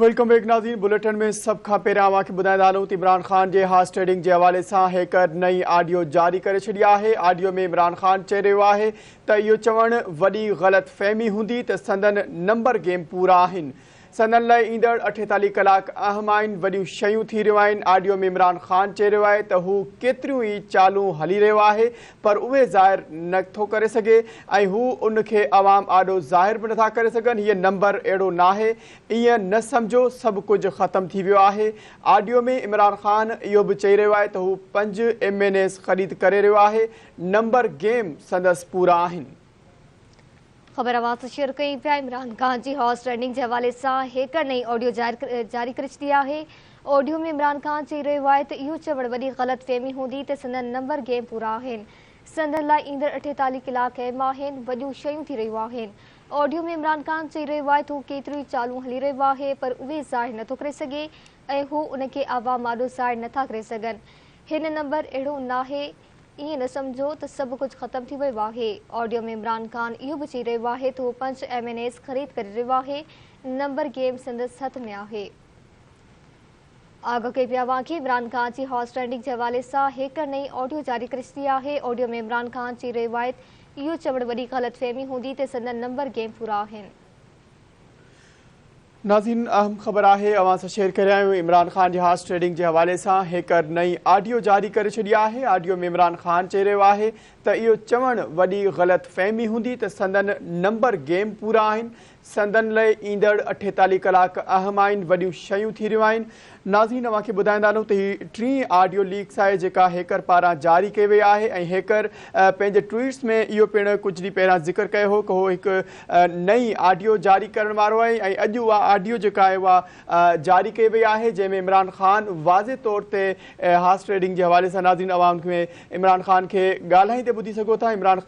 Welcome back ناظرين bulletin ۾ سڀ کان پهريان اوهان کي ٻڌائيندا هلون ته عمران خان جي هارس ٽريڊنگ جي حوالي سان هيڪر نئين آڊيو جاري ڪري ڇڏي آهي. آڊيو ۾ عمران خان چئي رهيو آهي ته اهو چوڻ وڏي غلط فهمي هوندي ته سندن نمبر گيم پورا آهن. سندن لاء ايندڙ 48 ڪلاڪ اهم آهن، وڏيون شيون ٿي رهيون آهن. آڊيو ۾ عمران خان چئي رهيو آهي ته هو ڪيتريون ئي چالون هلي رهيو آهي پر اهي ظاهر نه ٿو ڪري سگهي ۽ هو ان کي عوام آڏو ظاهر به نٿا ڪري سگهن. هيء نمبر اهڙو ناهي، ائين نه سمجهو سڀ ڪجهه ختم ٿي ويو آهي. آڊيو ۾ عمران خان اهو به چئي رهيو آهي ته هو 5 ايم اين ايز خريد ڪري رهيو آهي، نمبر گيم سندس پورا آهن. خبر اوهان سان شيئر ڪيون پيا عمران خان جي هارس رائيڊنگ جي حوالي سان هيڪر نئين آڊيو جاري ڪري ڇڏي آهي. آڊيو ۾ عمران خان چئي رهيو آهي ته اهو چوڻ وڏي غلط فهمي هوندي ته سندن نمبر گيم پورا آهن. سندن لاء ايندڙ 48 ڪلاڪ اهم آهن، وڏيون شيون ٿي رهيون آهن. آڊيو ۾ عمران خان چئي رهيو آهي ته هو ڪيتريون ئي چالون هلي رهيو آهي پر اهي ظاهر نٿو ڪري سگهي ۽ هو ان کي عوام آڏو ظاهر نٿا ڪري سگهن. هن نمبر اهڙو ناهي، ائين نه سمجهو ته سڀ ڪجهه ختم ٿي ويو آهي. آڊيو ۾ عمران خان اهو به چئي رهيو آهي ته هو 5 ايم اين ايز خريد ڪري رهيو آهي، نمبر گيم سندس هٿ ۾ آهي. آگاهه ڪيون پيا اوهان کي عمران خان جي هارس رائيڊنگ جي حوالي سان هيڪر نئين آڊيو جاري ڪري ڇڏي آهي. آڊيو ۾ عمران خان چئي رهيو آهي ته اهو چوڻ وڏي غلط فهمي هوندي ته سندن نمبر گيم پورا آهن. ناظرين اهم خبر آهي اوهان سان شيئر ڪري آيا آهيون عمران خان جي هارس ٽريڊنگ جي حوالي سان هيڪر نئين آڊيو جاري ڪري ڇڏي آهي. آڊيو ۾ عمران خان چئي رهيو آهي ته اهو چوڻ وڏي غلط فهمي هوندي ته سندن نمبر گيم پورا آهن، سندن لئه ايندڙ 48 ڪلاڪ اهم آهن، وڏيون شيون ٿي رهيون آهن. ناظرين اوهان کي ٻڌائيندا هلون ته هي ٽين آڊيو ليڪس آهي جيڪا هيڪر پاران جاري ڪئي وئي آهي ۽ هيڪر پنهنجي ٽوئيٽس ۾ اهو پڻ ڪجهه ڏينهن پهريان ذڪر ڪيو هو ته هو هڪ نئين آڊيو جاري ڪرڻ وارو آهي ۽ اڄ اها آڊيو جيڪا آهي اها جاري ڪئي وئي آهي جنهن ۾ عمران خان واضح طور تي هارس ٽريڊنگ جي حوالي سان ناظرين اوهان عمران خان کي ڳالهائيندي ٻڌي سگهو ٿا. عمران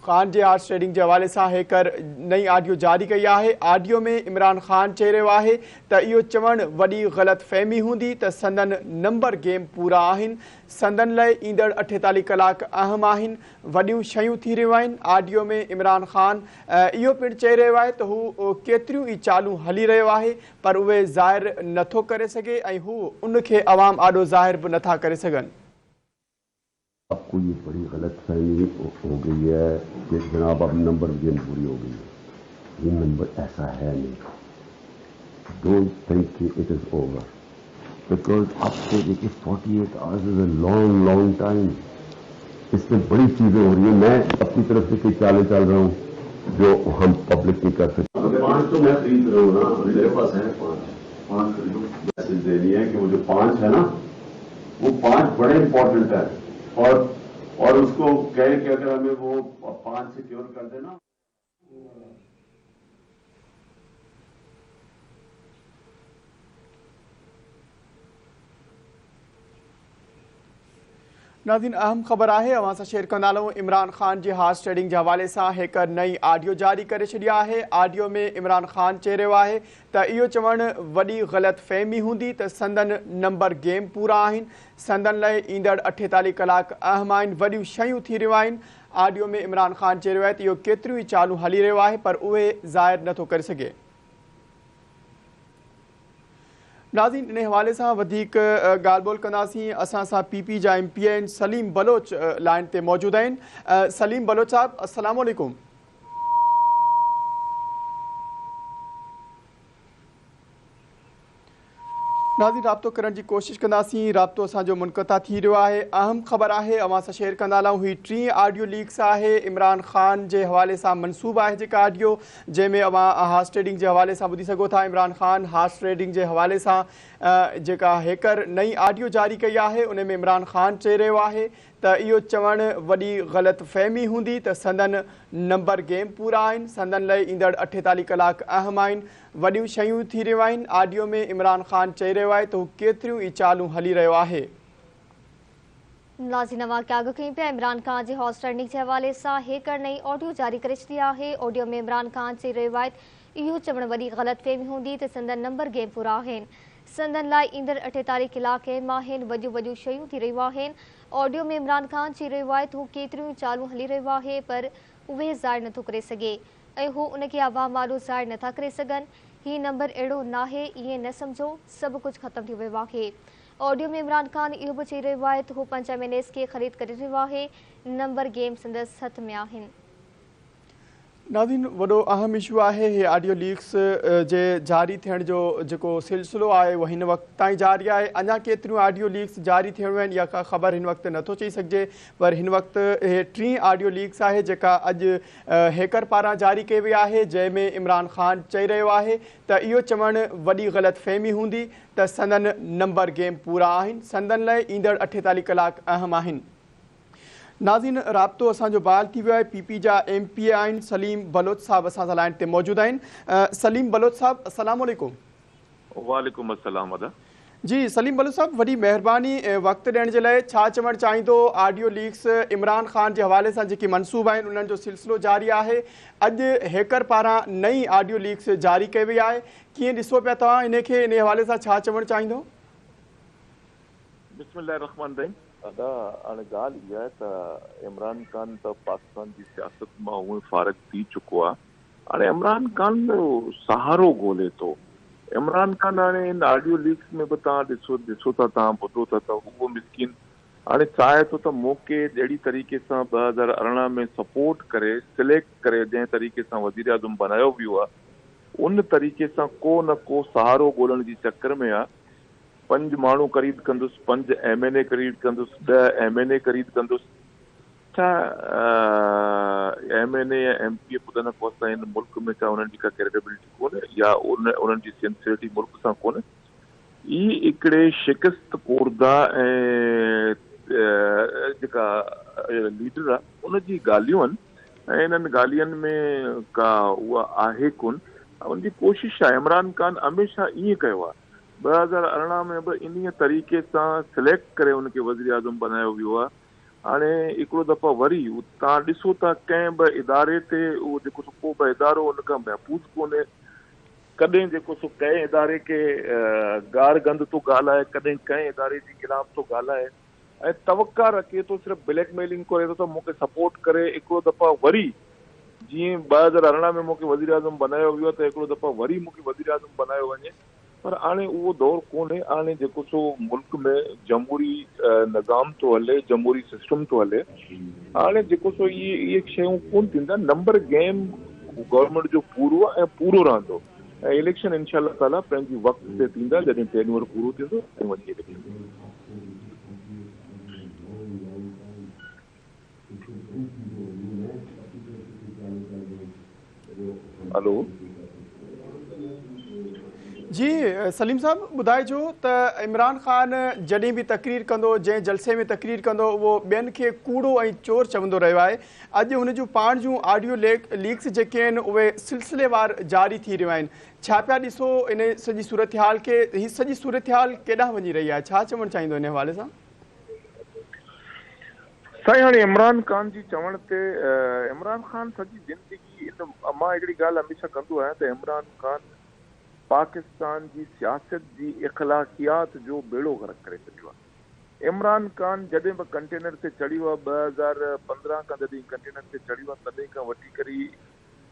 خان جي هارس ٽريڊنگ جي حوالي سان هيڪر نئين آڊيو جاري ڪئي آهي. آڊيو ۾ عمران خان چئي رهيو آهي ته اهو چوڻ وڏي غلط فهمي هوندي ته سندن نمبر گيم پورا آهن، سندن لئه ايندڙ 48 ڪلاڪ اهم آهن، وڏيون شيون ٿي رهيون آهن. آڊيو ۾ عمران خان اهو پڻ چئي رهيو آهي ته هو ڪيتريون ئي چالون هلي رهيو آهي پر اهي ظاهر نٿو ڪري سگهي ۽ هو ان کي عوام آڏو ظاهر به نٿا ڪري سگهن. आपको ये बड़ी गलत फहमी हो गई है कि जनाब अब नंबर गेम पूरी हो गई है। ये नंबर ऐसा है नहीं। Don't think it is over, because आपको देखिए 48 hours is a long long time. इसमें बड़ी चीजें हो रही है। मैं अपनी तरफ से कई चालें चल रहा हूँ जो हम पब्लिक नहीं कर सकते। 5 तो मैं खरीद रहा हूँ ना, मेरे पास है 5 खरीदो। मैसेज देनी है कि वो जो 5 है ना, वो 5 बड़े इंपॉर्टेंट है और उसको कहें कि अगर हमें वो 5 सिक्योर कर देना। नाज़रीन अहम ख़बर आहे अव्हां सां शेयर कंदा हलूं इमरान ख़ान जी हार्स ट्रेडिंग जे हवाले सां हेकर नई आडियो जारी करे छॾी आहे। आडियो में इमरान ख़ान चई रहियो आहे त इहो चवणु वॾी ग़लति फ़हमी हूंदी त संदन नंबर गेम पूरा आहिनि, संदन लाइ ईंदड़ 48 कलाक अहम आहिनि, वॾियूं शयूं थी रहियूं आहिनि। आडियो में इमरान ख़ान चई रहियो आहे त इहो केतिरियूं ई चालूं हली रहियो आहे पर उहे ज़ाहिर नथो करे सघे। नाज़रीन इन हवाले सां वधीक ॻाल्हि ॿोल कंदासीं। असां सां पी पी जा एम पी आहिनि सलीम बलोच लाइन ते मौजूदु आहिनि। सलीम बलोच साहब अस्सलाम वालेकुम। नाज़रीन राब्तो करण जी कोशिश कंदासीं, राब्तो असांजो मुनक़ता थी रहियो आहे। अहम ख़बर आहे अव्हां सां शेयर कंदा हलूं, ही टीं आडियो लीक्स आहे इमरान ख़ान जे हवाले सां मनसूब आहे जेका आडियो, जंहिंमें अव्हां हार्स ट्रेडिंग जे हवाले सां ॿुधी सघो था। इमरान ख़ान हार्स ट्रेडिंग जे हवाले सां जेका हेकर नई आडियो जारी कई आहे उन में इमरान ख़ान चई रहियो आहे त इहो चवणु वॾी ग़लति फ़हमी हूंदी त संदन नंबर गेम पूरा आहिनि, संदन लाइ ईंदड़ 48 कलाक अहम आहिनि, वॾियूं शयूं थी रहियूं आहिनि। आडियो में इमरान ख़ान चई रहियो आहे त हू केतिरियूं ई चालूं हली रहियो आहे। नाज़रीन अव्हां आगो कयूं पिया इमरान ख़ान जी हॉर्स ट्रेडिंग जे हवाले सां हेकर नई ऑडियो जारी करे छॾी आहे। ऑडियो में इमरान ख़ान चई रहियो आहे इहो चवणु वॾी ग़लति फ़हमी हूंदी त संदन नंबर गेम पूरा आहिनि, संदन लाइ ईंदड़ 48 कलाक अहम आहिनि, वॾियूं वॾियूं शयूं थी रहियूं आहिनि। ऑडियो में इमरान ख़ान चई रहियो आहे त हू केतिरियूं ई चालूं हली रहियो आहे पर उहे ज़ाहिर नथो करे सघे ऐं हू उनखे आवाम आॾो ज़ाहिर नथा करे सघनि। هي نمبر اهڙو ناهي، ائين نه سمجهو سڀ ڪجهه ختم ٿي ويو آهي. آڊيو ۾ عمران خان اهو به چئي رهيو آهي ته هو پنج ايم اين ايز کي خريد ڪري رهيو آهي، نمبر گيم سندس هٿ ۾ آهن. ناظرين وڏو اهم اشو آهي هي آڊيو ليڪس جي جاري ٿيڻ جو جيڪو سلسلو آهي اهو هن وقت تائين جاري آهي اڃا ڪيتريون آڊيو ليڪس جاري ٿيڻيون آهن اها ڪا خبر هن وقت نٿو چئي سگهجي پر هن وقت هي ٽين آڊيو ليڪس آهي جيڪا اڄ هيڪر پاران جاري ڪئي وئي آهي جنهن ۾ عمران خان چئي رهيو آهي ته اهو چوڻ وڏي غلط فهمي هوندي ته سندن نمبر گيم پورا آهن، سندن لاء ايندڙ 48 ڪلاڪ اهم آهن. ناظرين رابطو اسان جو بحال ٿي ويو آهي، پي پي جا ايم پي اي آهن سليم بلوچ صاحب اسان سان لائين تي موجود آهن. سليم بلوچ صاحب السلام عليڪم. وعليڪم السلام ادا. جي سليم بلوچ صاحب وڏي مهرباني وقت ڏيڻ جي لاء ڇا چوڻ چاهيندو آڊيو ليڪس عمران خان جي حوالي سان جيڪي منصوبا آهن انهن جو سلسلو جاري آهي اڄ هيڪر پاران نئين آڊيو ليڪس جاري ڪئي وئي آهي ڪيئن ڏسو پيا توهان انهي کي انهي حوالي سان ڇا چوڻ چاهيندو؟ بسم الله الرحمٰن الرحيم ادا هاڻي ڳالهه اها آهي ته عمران خان ته پاڪستان جي سياست مان هونئن فارغ ٿي چڪو آهي هاڻي عمران خان سهارو ڳولي ٿو عمران خان هاڻي ان آڊيو ليڪس ۾ به توهان ڏسو ڏسو ٿا توهان ٻڌو ٿا ته هو مسڪين هاڻي چاهي ٿو ته مون کي جهڙي طريقي سان 2018 ۾ سپورٽ ڪري سليڪٽ ڪري جنهن طريقي سان وزيراعظم بنايو ويو آهي ان طريقي سان ڪو نه ڪو سهارو ڳولڻ جي چڪر ۾ آ. پنج ماڻهو خريد ڪندس، پنج ايم اين اي خريد ڪندس، 10 ايم اين اي خريد ڪندس. ڇا ايم اين اي يا ايم پي اي خدا نه خواسته هن ملڪ ۾ ڇا انهن جي ڪا ڪريڊيبلٽي ڪونهي يا انهن جي سنسيئرٽي ملڪ سان ڪونهي؟ هي هڪڙي شڪست خورده ۽ جيڪا ليڊر آ ان جي ڳالهيون آهن. ۽ انهن ڳالهين ۾ ڪا اها آهي ڪونه. ان جي ڪوشش آهي. عمران خان هميشه ائين ڪيو آهي. 2018 ۾ به انهيء طريقي سان سليڪٽ ڪري ان کي وزيراعظم بنايو ويو آهي. هاڻي هڪڙو دفعو وري توهان ڏسو ٿا ڪنهن به اداري تي اهو جيڪو سو ڪو به ادارو ان کان محفوظ ڪونهي. ڪڏهن جيڪو سو ڪنهن اداري کي گار گند ٿو ڳالهائي، ڪڏهن ڪنهن اداري جي خلاف ٿو ڳالهائي. ۽ توقع رکي ٿو صرف بليڪ ميلنگ ڪري ٿو ته مون کي سپورٽ ڪري هڪڙو دفعا وري جيئن 2018 ۾ مون کي وزيراعظم بنايو ويو ته هڪڙو دفعا وري مون کي وزيراعظم بنايو وڃي پر هاڻي اهو دور ڪونهي هاڻي جيڪو سو ملڪ ۾ جمهوري نظام ٿو هلي جمهوري سسٽم ٿو هلي هاڻي جيڪو سو اهي اهي شيون ڪون ٿيندا نمبر گيم گورنمينٽ جو پورو ۽ پورو رهندو ۽ اليڪشن انشاء الله تعالي پنهنجي وقت تي ٿيندا جڏهن ٽينور پورو ٿيندو تڏهن وڃي اليڪشن ٿيندي. هلو. جي سليم صاحب ٻڌائجو ته عمران خان جڏهن به تقرير ڪندو جنهن جلسي ۾ تقرير ڪندو اهو ٻين کي ڪوڙو ۽ چور چوندو رهيو آهي اڄ هن جون پاڻ جون آڊيو ليڪس جيڪي آهن اهي سلسليوار جاري ٿي رهيون آهن ڇا پيا ڏسو ان سڄي صورتحال کي هي سڄي صورتحال ڪيڏانهن وڃي رهي آهي ڇا چوڻ چاهيندو ان حوالي سان؟ سائين هاڻي عمران خان جي چوڻ تي عمران خان سڄي زندگي ان مان هڪڙي ڳالهه هميشه ڪندو آهيان ته عمران خان پاڪستان جي سياست جي اخلاقيات جو ٻيڙو غرق ڪري ڇڏيو آهي. عمران خان جڏهن به ڪنٽينر تي چڙهيو آهي 2015 کان جڏهن ڪنٽينر تي چڙهيو آهي تڏهن کان وٺي ڪري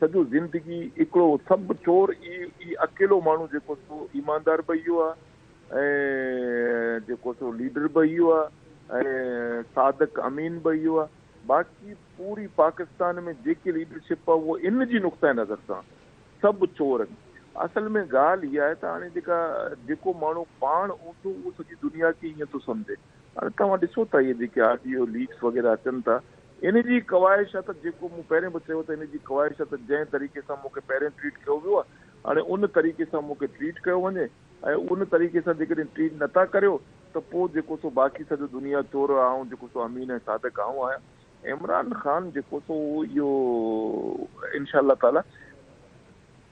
سڄو زندگي هڪڙو سڀ چور ئي ئي اڪيلو ماڻهو جيڪو سو ايماندار به اهو آهي ۽ جيڪو سو ليڊر به اهو آهي ۽ صادق امين به اهو آهي باقي پوري پاڪستان ۾ جيڪي ليڊرشپ آهي اهو ان جي نقطه نظر سان سڀ چور آهن. اصل ۾ ڳالهه اها آهي ته هاڻي جيڪا جيڪو ماڻهو پاڻ اونڌو اهو سڄي دنيا کي ائين ٿو سمجهي. هاڻي توهان ڏسو ٿا اهي جيڪي آڊيو ليڪس وغيره اچن ٿا ان جي خواهش آهي ته جيڪو مون پهرين به چيو ته ان جي خواهش آهي ته جنهن طريقي سان مون کي پهرين ٽريٽ ڪيو ويو آهي هاڻي ان طريقي سان مون کي ٽريٽ ڪيو وڃي ۽ ان طريقي سان جيڪڏهن ٽريٽ نٿا ڪريو ته پوء جيڪو سو باقي سڄو دنيا چور آئون جيڪو سو امين ۽ صادق آئون آهيان. عمران خان جيڪو سو اهو انشاء الله تعالي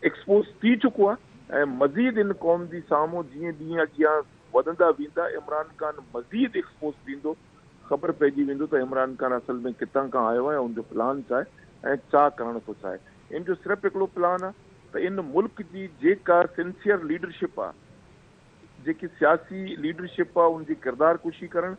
ايڪسپوز ٿي چڪو آهي ۽ مزيد ان قوم جي سامهون جيئن ڏينهن اڳيان وڌندا ويندا عمران خان مزيد ايڪسپوز ٿيندو خبر پئجي ويندو ته عمران خان اصل ۾ ڪٿان کان آيو آهي ان جو پلان ڇا آهي ۽ ڇا ڪرڻ ٿو چاهي ان جو صرف هڪڙو پلان آهي ته ان ملڪ جي جيڪا سنسيئر ليڊرشپ آهي جيڪي سياسي ليڊرشپ آ ان جي ڪردار ڪشي ڪرڻ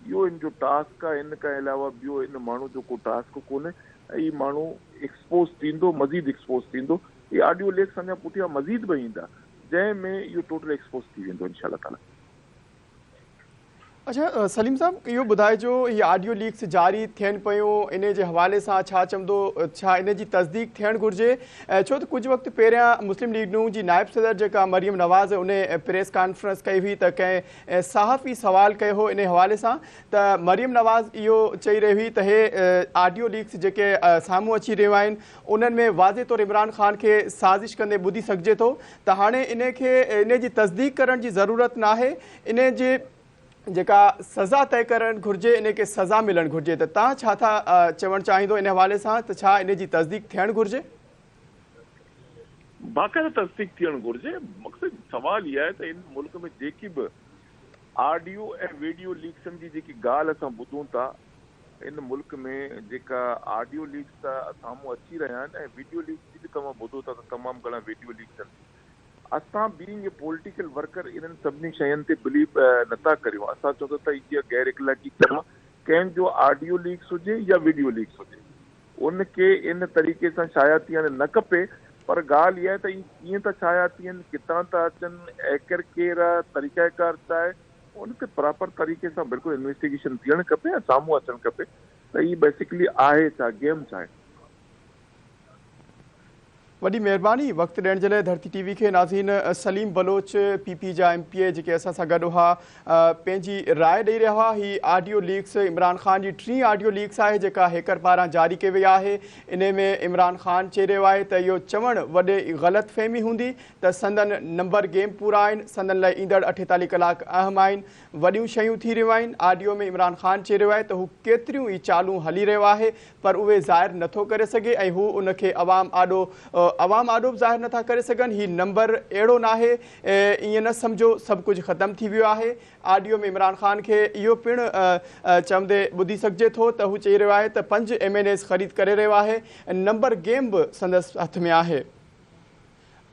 اهو ان جو ٽاسڪ آ ان کان علاوه ٻيو ان ماڻهو جو ڪو ٽاسڪ ڪونهي ۽ هي ماڻهو ايڪسپوز ٿيندو مزيد ايڪسپوز ٿيندو. اهي آڊيو ليڪس اڃا پٺيان مزيد به ايندا جنهن ۾ اهو ٽوٽل ايڪسپوز ٿي ويندو انشاء الله تعالي. اڇا سليم صاحب اهو ٻڌائجو هي آڊيو ليڪس جاري ٿين پيون انهي جي حوالي سان ڇا چوندو ڇا انهي جي تصديق ٿيڻ گهرجي ڇو ته ڪجهه وقت پهريان مسلم ليگ نون جي نائب صدر جيڪا مريم نواز انهي پريس ڪانفرنس ڪئي هئي ته ڪنهن صحافي سوال ڪيو هو انهي حوالي سان ته مريم نواز اهو چئي رهي هئي ته هي آڊيو ليڪس جيڪي سامهون اچي رهيون آهن انهن ۾ واضح طور عمران خان کي سازش ڪندي ٻڌي سگهجي ٿو ته هاڻي انهي کي انهي جي تصديق ڪرڻ جي ضرورت ناهي انهي جي جيڪا سزا طئي ڪرڻ گهرجي انهي کي سزا ملڻ گهرجي ته توهان ڇا ٿا چوڻ چاهيندو انهي حوالي سان ته ڇا انهي جي تصديق ٿيڻ گهرجي؟ باقاعده تصديق ٿيڻ گهرجي مقصد سوال اهو آهي ته ان ملڪ ۾ جيڪي به آڊيو ۽ ويڊيو ليڪسن جي جيڪي ڳالهه اسان ٻڌون ٿا ان ملڪ ۾ جيڪا آڊيو ليڪس ته سامهون اچي رهيا آهن ۽ ويڊيو ليڪس جي به توهان ٻڌو ٿا ته تمام گهڻا ويڊيو ليڪس آهن اسان بينگ اي پوليٽيڪل ورڪر انهن سڀني شين تي بليو نٿا ڪريون اسان چئون ٿا ته اها غير اخلاقي ڪم آهي ڪنهن جو آڊيو ليڪس هجي يا ويڊيو ليڪس هجي ان کي ان طريقي سان شايع ٿيڻ نه کپي پر ڳالهه اها آهي ته اهي ڪيئن ٿا شايع ٿين ڪٿان ٿا اچن هيڪر ڪير آهي طريقه ڪار ڇا آهي ان تي پراپر طريقي سان بلڪل انويسٽيگيشن ٿيڻ کپي ۽ سامهون اچڻ کپي ته هي بيسڪلي آهي ڇا گيم ڇا آهي. وڏي مهرباني وقت ڏيڻ جي لاء ڌرتي ٽي وي کي ناظرين سليم بلوچ پي پي جا ايم پي اي جيڪي اسان سان گڏ هئا پنهنجي راء ڏئي رهيا هئا هي آڊيو ليڪس عمران خان جي ٽين آڊيو ليڪس آهي جيڪا هيڪر پاران جاري ڪئي وئي آهي انهي ۾ عمران خان چئي رهيو آهي ته اهو چوڻ وڏي غلط فهمي هوندي ته سندن نمبر گيم پورا آهن سندن لاء ايندڙ 48 ڪلاڪ اهم آهن وڏيون شيون ٿي رهيون آهن، آڊيو ۾ عمران خان چئي رهيو آهي ته هو ڪيتريون ئي چالون هلي رهيو آهي پر اهي ظاهر نٿو ڪري سگهي ۽ هو ان کي عوام آڏو عوام آڏو به ظاهر نٿا ڪري سگهن، هي نمبر اهڙو ناهي ائين نه سمجهو سڀ ڪجهه ختم ٿي ويو آهي، آڊيو ۾ عمران خان کي اهو پڻ چوندي ٻڌي سگهجي ٿو ته هو چئي رهيو آهي ته پنج ايم اين ايز خريد ڪري رهيو آهي، نمبر گيم به سندس هٿ ۾ آهي.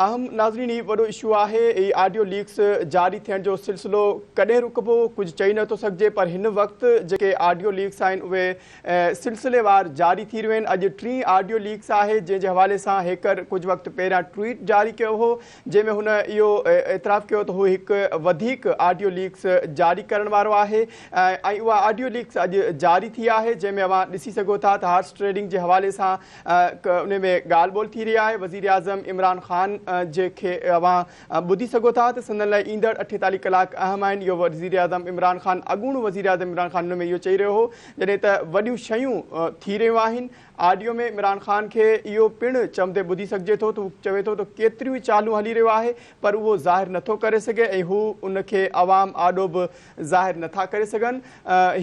اهم ناظرين هي وڏو اشو آهي هي آڊيو ليڪس جاري ٿيڻ جو سلسلو ڪڏهن رڪبو ڪجهه چئي نٿو سگهجي پر هن وقت جيڪي آڊيو ليڪس آهن اهي سلسليوار جاري ٿي رهيون آهن اڄ ٽين آڊيو ليڪس آهي جنهن جي حوالي سان هيڪر ڪجهه وقت پهريان ٽوئيٽ جاري ڪيو هو جنهن ۾ هن اهو اعتراف ڪيو ته هو هڪ وڌيڪ آڊيو ليڪس جاري ڪرڻ وارو آهي ۽ اها آڊيو ليڪس اڄ جاري ٿي آهي جنهن ۾ اوهان ڏسي سگهو ٿا ته هارس ٽريڊنگ جي حوالي سان ان ۾ ڳالهه ٻولهه ٿي رهي آهي، وزيراعظم عمران خان جي کي اوهان ٻڌي سگهو ٿا ته سندن لاء ايندڙ 48 ڪلاڪ اهم آهن، اهو وزيراعظم عمران خان اڳوڻو وزيراعظم عمران خان ان ۾ اهو چئي رهيو هو جڏهن ته وڏيون شيون ٿي رهيون آهن، آڊيو ۾ عمران خان کي اهو پڻ چوندي ٻڌي سگهجي ٿو ته هو چوي ٿو ته ڪيتريون ئي چالون هلي رهيو آهي پر اهو ظاهر نٿو ڪري سگهي ۽ هو ان کي عوام آڏو به ظاهر نٿا ڪري سگهن،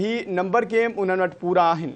هي نمبر گيم انهن وٽ پورا آهن.